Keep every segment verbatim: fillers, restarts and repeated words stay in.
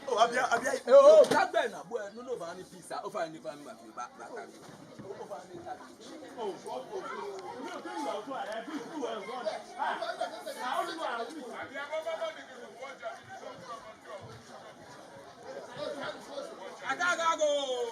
Oh, abia, abia. Eh, oh, that guy na boy. No, no, ba ni pizza. Ofa ni ba ni ba, ba, ba, ba. Ofa ni ba. Attack, attack, go!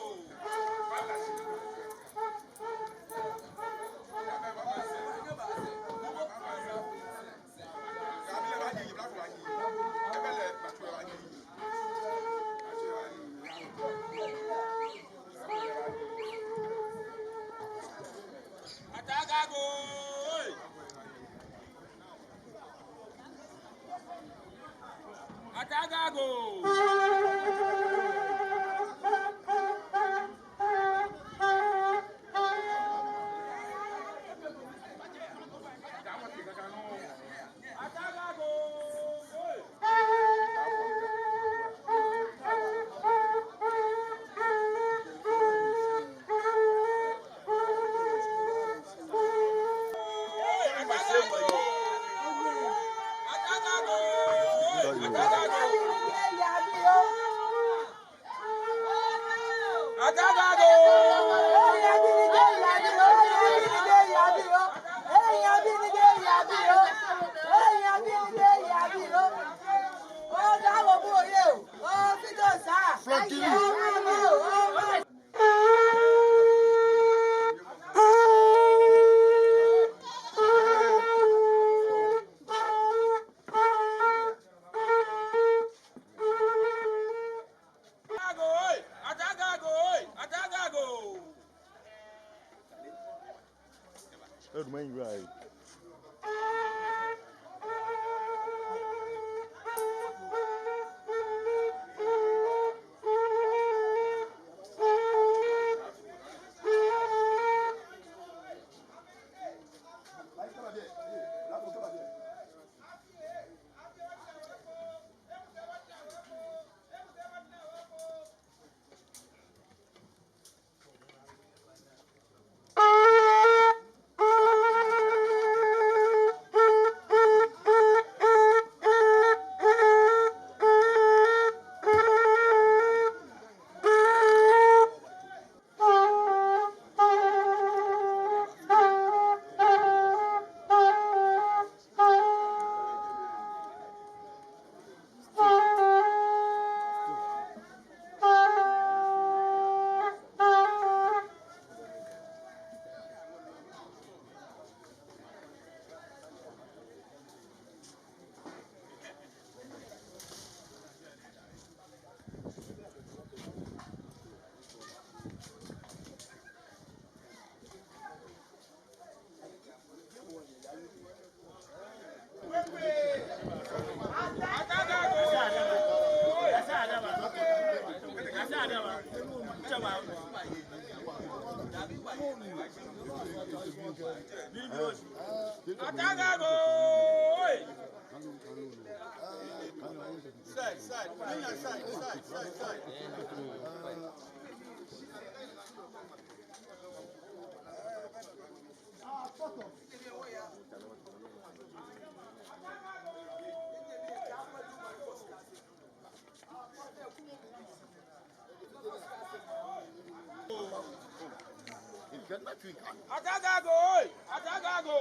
Flankili. Old man, right. Atagago! Side, side, side, side, side, side. Atagago, oi! Atagago!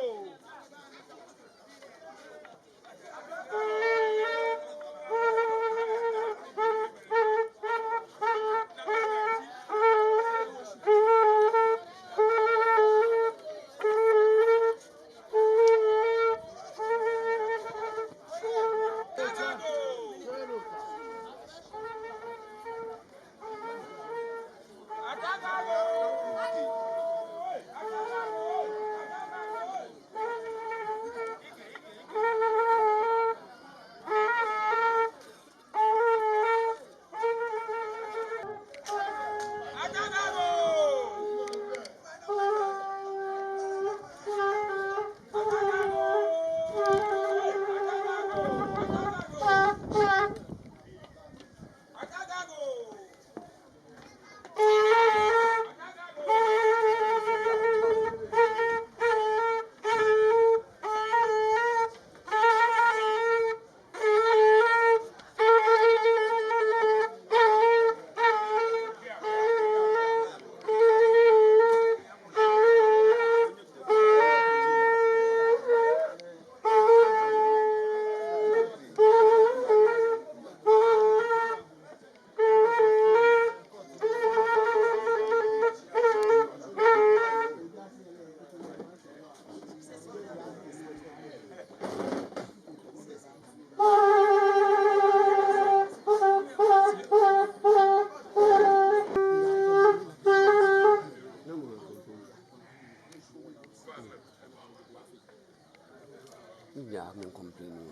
Yeah, I'm complaining.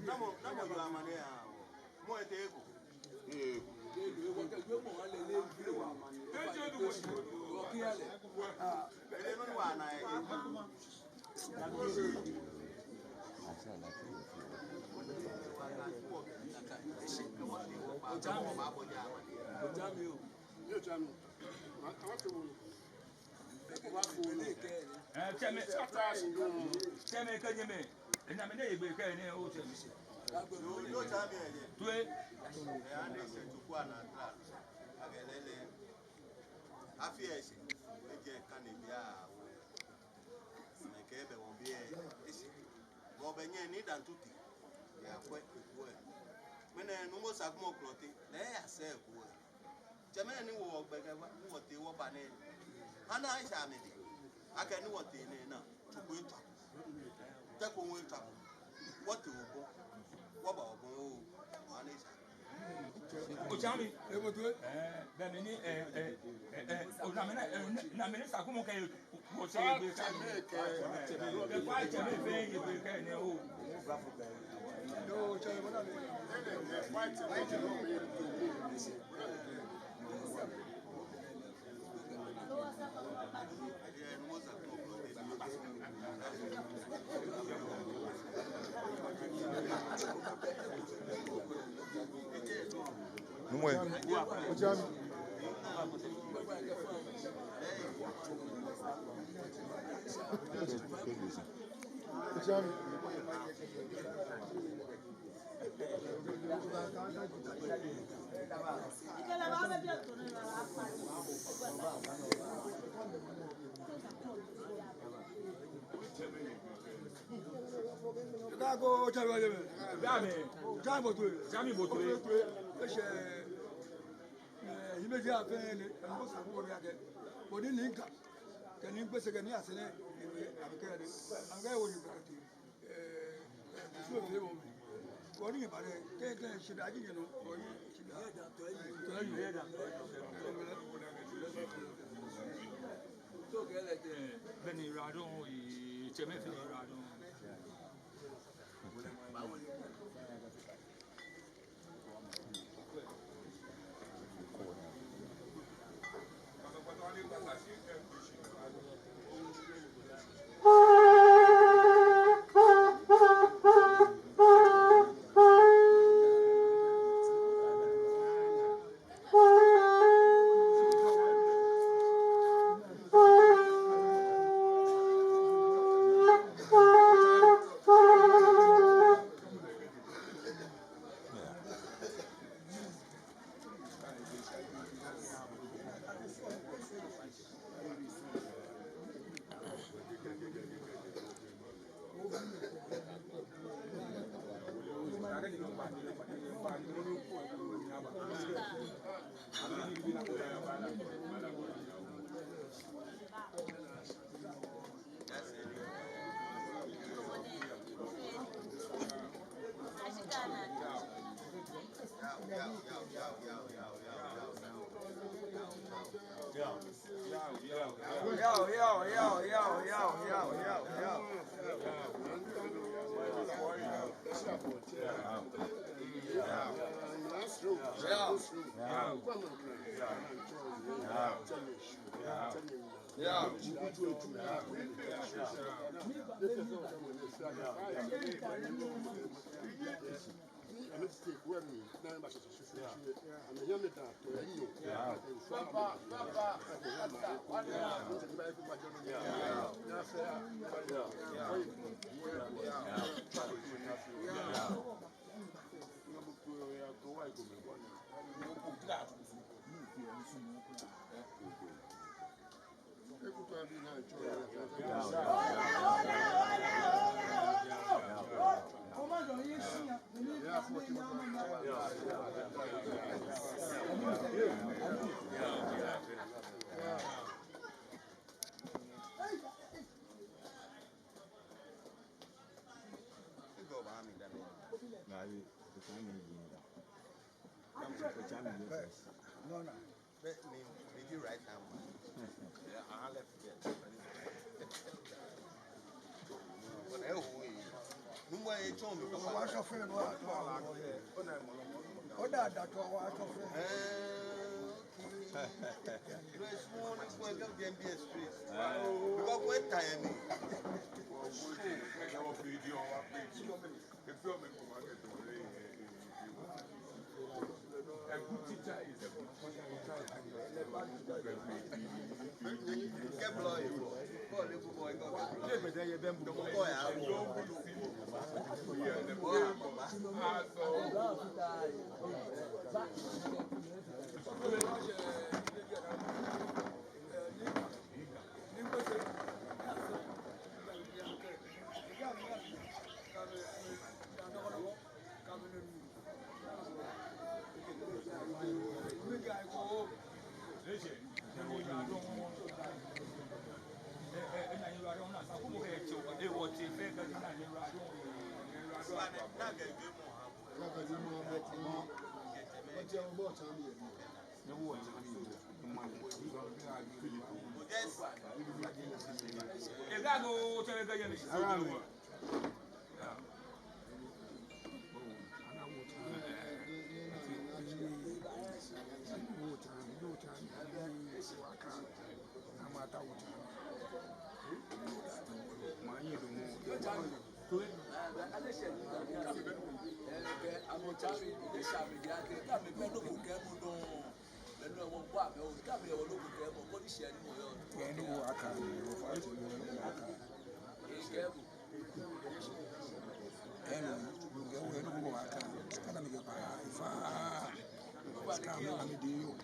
Namɔ, namɔ jɔ amane ya. Mɔ etee eko. Ele nɔ ni wa na ye. Ojami o. Ojami. Ee, tsɛmɛi, tsɛmɛi kɛ nyɛmɛi, ena mɛni egbe kɛ nɛɛ, oo tsɛmɛi. Yoo, tsɛmɛi, ee. Toi. Ee, ani sɛɛ tuku ana tra. Akɛ lɛɛlɛŋ. Afi ɛ shi. Ejɛ kane biɛ. Mɛi kɛ bɛ wɔ biɛ. Ɛ shi. Bɔ bɛ nyɛ ni dan tuti. Eyakwɛ ekuɛ. Mɛni Nuumo Sakumɔ Klɔte. Lɛ eyasɛɛ ekuɛ. Tsɛmɛi ni wɔ gbɛ kɛ ba, ni wɔtee wɔba nɛɛ. Ana Aisha amɛbi. Akɛ ni wɔtee nɛɛ naa, tsuku etswa. Tɛ ko ŋwɛ etswa ko. Wɔtee wɔbɔ. Wɔba wɔbɔ oo. Ana Aisha. Ojami. Ee, bo toi. Ee, bɛ mɛni, ee, ee, ee, ee, ona mɛni, ee, ona mɛni Sakumɔ kɛɛ. Numwe. Ojami. Ojami. Ojami. Ojami bo toi. Ojami bo toi. Eshɛ. Ee, hiɛmɛji afee nɛɛ, Nuumo Sakumɔ ya kɛ. Bɔ ni Nii Ga, kɛ Nii Gbese kɛ Nii Asɛrɛ, ee, amɛkɛ nɛɛ. Amɛkɛ wɔ ni bɛ kɛ tee. Ee, ee, so fee wɔ. Bɔ ni ba lɛ, kɛ, kɛ, shidaa ji nyɛnɔ, bɔ ni, shidaa. Tɔ yi. Tɔ yi. Bɛ ni radon, ee, tsɛmɛi fee radon. But me, me the right hand man. Yeah, I left there. Ona eho yi. Nuumo etsɔɔ mi. Wɔsɔfoi nɔ atɔ. Ona, ona, atɔ wɔsɔfoi. Ɛɛ. No, it's more like when they be straight. Because when time. A good teacher is a good teacher.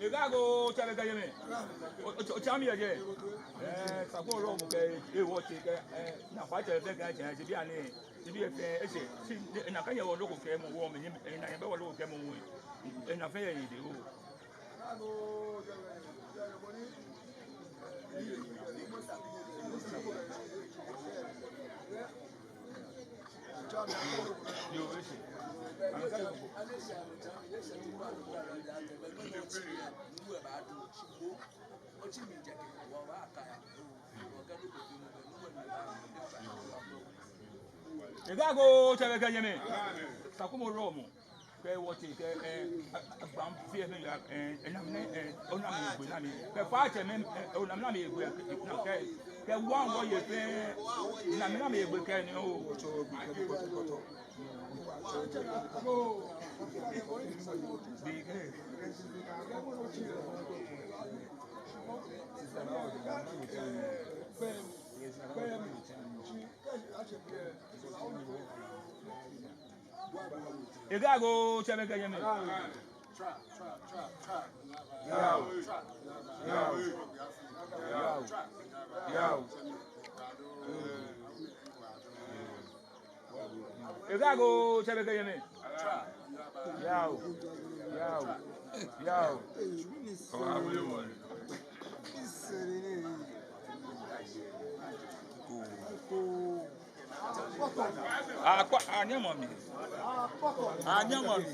Ega go tsɛ bɛ kɛ yɛ mɛ. O, o, otsɛ mi yɛ jɛ. Ɛɛ, Sakumɔ Rɔmu kɛ, ewɔ tsɛ kɛ, ɛɛ, nakai tsɛ fɛɛ kɛ tsɛ, tsɛ bi ani, tsɛ bi fɛɛ, etsɛ, si, nakai yɛ wɔ loko kɛ mɔ wɔ mɛ, ena yɛ bɛ wɔ loko kɛ mɔ wɔ. Ena fɛɛ yɛ yi de o. Ega go tsɛ bɛ kɛ yɛ mɛ. Sakumɔ Rɔmu. Kɛ wɔ tsɛ kɛ, ɛɛ, a, a, gbaa fɛɛ mɛ ya, ɛɛ, ena mɛ, ɛɛ, ona mi gbe na mi. Kɛ faa tsɛ mɛ, ɛɛ, ona mi na mi gbe, ɛɛ, na kɛ, kɛ wɔ wɔ yɛ fɛɛ, na mi na mi gbe kɛ ni o. Ega go tsɛ bɛ kɛ yɛ mɛ. Yao. Yao. Yao. Yao. Ega go tsɛ bɛ kɛ yɛ mɛ. Yao. Yao. Yao. Akwa, anyama mi. Anyama mi.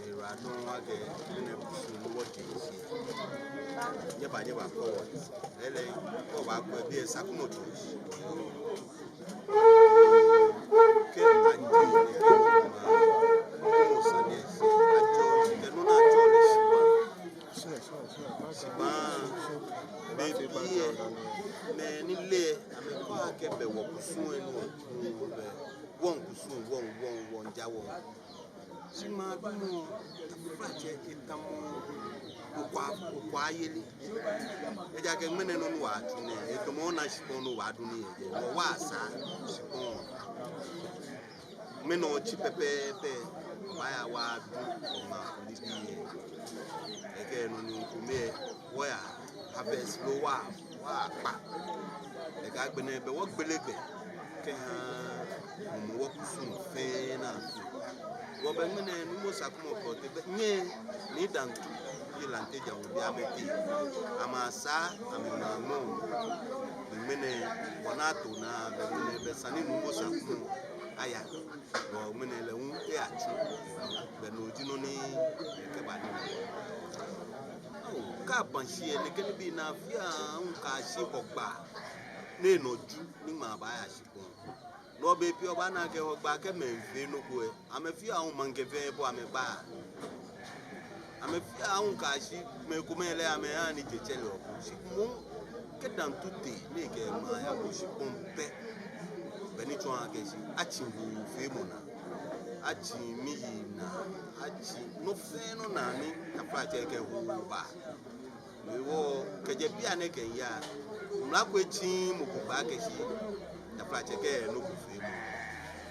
Ewa nɔ wa kɛ, enɛ kusum ni wɔje shishi. Nyɛba, nyɛba kɔ wɔ. Lɛlɛ, kɔ ba kɔ biɛ Sakumɔ tsu. Kɛ aji, kɛ kuma, kɛ sane, atsɔ, kɛ nɔ ni atsɔ lɛ shiba. Shiba, be biɛ, mɛi ni le, amɛkɛɔ akɛ bɛ wɔkusum lɛ nɔ, bɛ wɔŋkusum, wɔŋ, wɔŋ, wɔŋ ja wɔŋ. Shi maŋ dumɔ, taflatsɛ etamɔ okwa, okwa yeli. Ejaakɛ ŋmɛnɛ nɔ ni wɔtsu nɛɛ, etamɔ ona shikpɔŋ ni wɔdu nii yɛ, wɔwa sa shikpɔŋ. Ŋmɛnɛ otsi pɛpɛɛpɛ, wɔbaya wɔdu, wɔma nibii yɛ. Ekɛ nɔ ni ŋkome, wɔya harvest loo wa, wɔkpa. Ekɛ agbɛnɛ bɛ wɔgbele gbɛ kɛha Hɔmɔwɔ wɔkusum fɛɛ naa. Wɔbɛ ŋmɛnɛ Nuumo Sakumɔ Klɔte bɛ nyɛ ni Dantu, Nii Lante Jaŋ Obi amɛtee. Amɛsaa, amɛmaa ŋmɔ. Ŋmɛnɛ wɔnaa too naa, bɛ ŋmɛnɛ bɛ sane ni Nuumo Sakumɔ aya. Bɔ ŋmɛnɛ lɛ hu eyatsu. Bɛ no ji nɔ ni ekɛba ni. Ao, kɛ abaŋ shi yɛ nɛkɛ nibii naa fɛɛ, ŋkɛɛ shi Hɔgbaa. Ni nɔ ju ni ŋmaa baaya shikpɔŋ. No be pɛ obaana akɛ Hɔgbaa kɛ mɛi fɛɛ nɔ ko yɛ. Amɛfɛɛ ahu maŋkɛ fɛɛ bɔ amɛba. Amɛfɛɛ ahu kɛyashi mɛi komɛi lɛ amɛha ni je tsɛre lɛ ɔku. Shi moŋ kɛ Dantu tee ni ekɛ ŋmaa yaku shikpɔŋ pɛ. Bɛ ni tsɔɔ akɛ shi atsi ŋwɛi feemɔ naa. Atsi miyi naa. Atsi nɔ fɛɛ nɔ naa ni taflatsɛ kɛ ŋwɛi ba. Mɛi wɔ kɛjɛ bianɛ kɛya. Mla ko etsi mɔ ko ba kɛ shi taflatsɛ kɛ nɔ ko feemɔ.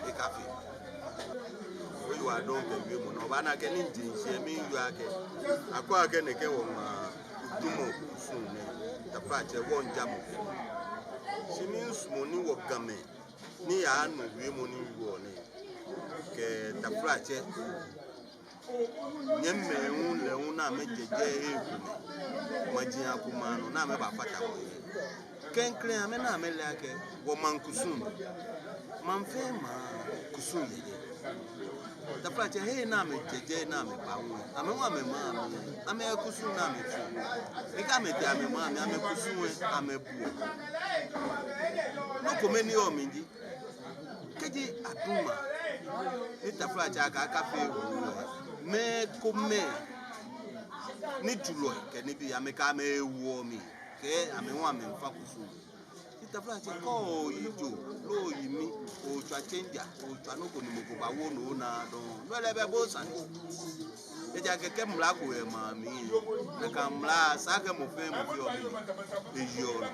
Ekafee. Oyiwaladɔŋŋ kɛ wiemɔ nɔ. Obaana akɛ ni ŋje shishi miwie akɛ. Akɔ akɛ nɛkɛ wɔŋmaa dumɔ kusum nɛɛ. Taflatsɛ wɔŋja mɔ. Shi miisumɔ ni wɔ Gamɛi ni yaanu wiemɔ ni wɔnɛ. Kɛ taflatsɛ. Nyɛmimɛi hu lɛ hu ni amɛjɛ jɛi ekomɛi. Maji akoma nɔ ni amɛbafata wɔhe. Klɛŋklɛŋ amɛ ni amɛle akɛ wɔmaŋ kusum. Maŋ fɛɛ maŋ kusum yɛ jɛi. Taflatsɛ he ni amɛjɛ jɛi ni amɛba hu. Amɛ hu amɛmaŋ amɛ. Amɛkusum ni amɛtsu. Ni kɛ amɛtee amɛmaŋ amɛ, amɛkusum amɛbuɔ. Nɔ kome ni yɔɔ mli ji. Kɛji adumɔ, ni taflatsɛ akɛ akafee wu, mɛi komɛi, ni julɔi, kɛ nibii amɛkɛ amɛwɔ mli, kɛ amɛ hu amɛmiifa kusum. Ni taflatsɛ kɛ oyi jo, loo oyi mi, otswa changer, otswa nɔ ko ni mɔ ko bawo nɔ naa dɔŋŋ. No lɛ bɛ bo sane. Ejaakɛ kɛ mla ko yɛ maŋ mli, nakai mla sa akɛ mɔ fɛɛ mɔ fɛɛ yɔɔ mli, eyeɔ nɔ.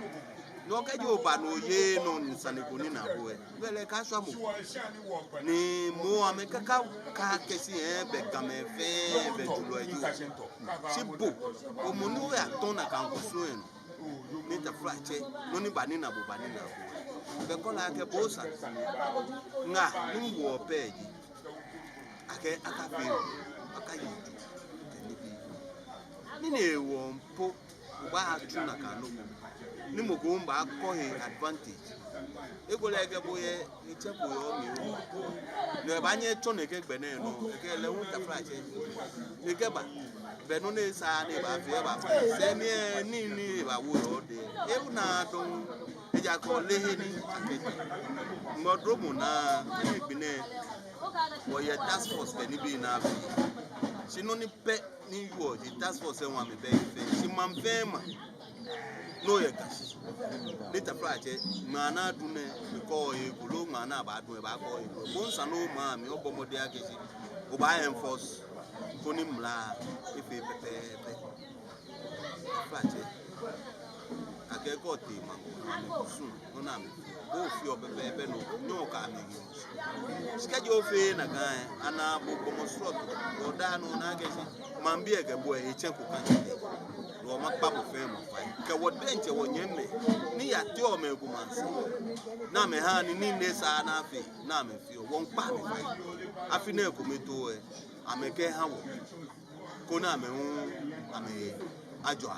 Nɔ kɛji oba ni oyeee nɔ ni sane ko ni na bo yɛ. Belɛ kaashwa mɔ. Ni mɔ amɛkaka kɛshi yɛ bɛ Gamɛi fɛɛ bɛ julɔi ji. Shi bo, omɔ ni oyatɔ̃ nakai kusum lɛ nɔ. Ni taflatsɛ, nɔ ni banina bo, banina bo. Bɛ kɔla akɛ bo sa. Ŋa, ni wɔ pɛ ji. Akɛ akafee, akayi ju, kɛ nibii. Mɛni hewɔ po, obaatsu nakai nɔ ko. Ni mɔ ko hu baakɔ he advantage. Ekolɛ ekɛ bo yɛ, etsɛ ko yɔɔ mli hu. No ebaanyɛ etsɔ nɛkɛ gbɛ nɛɛ nɔ, ekɛ lɛ hu taflatsɛ. Ekɛba, bɛ nɔ ni esa ni ebaafee, ebaafee. Sɛɛ mli lɛ, nii ni ebawo yɛ odɛŋ. Ewu naa dɔŋŋ, ejaakɛ ole he ni akɛ. Ŋmɔ dromɔ naa, ni gbi nɛɛ. Wɔyɛ task force kɛ nibii naa fɛɛ. Shi nɔ ni pɛ ni yɔɔ ji task force lɛ hu amɛbɛ he fɛɛ. Shi maŋ fɛɛ maŋ. No yɛ Ga shishi. Ni taflatsɛ, ŋmaa ni adu nɛɛ, ekɔɔ he ko loo ŋmaa ni baadu nɛɛ, ebaakɔ he ko. Bo hu sa ni omaŋ mli, obɔ mɔdɛŋ akɛ shi. Obaa enforce. Koni mla, efee pɛpɛɛpɛ. Taflatsɛ. Akɛ kɛ otee maŋ ko, maŋ kusum. Bo ofeɔ pɛpɛɛpɛ nɔ, nyɛɔ kɛ amɛ yeɔ shi. Shi kɛji ofeee nakai lɛ, ana bo gbɔmɔ srɔto, odaa nɔ ona akɛ shi maŋbii lɛ kɛ bo lɛ, etsɛŋ ko kã nyɛ. Ni wɔmiikpa bo fɛɛ mɔ fai. Kɛ wɔ diɛŋtsɛ wɔnyɛmimɛi ni yateɔ mɛi komɛi asɛɛ, ni amɛhaa ni nii nɛɛ sa ni afee, ni amɛfeɔ, wɔmiikpa amɛ fai. Afi nɛɛ kometoo lɛ, amɛkɛha wɔ, koni amɛ hu amɛhe ajɔ.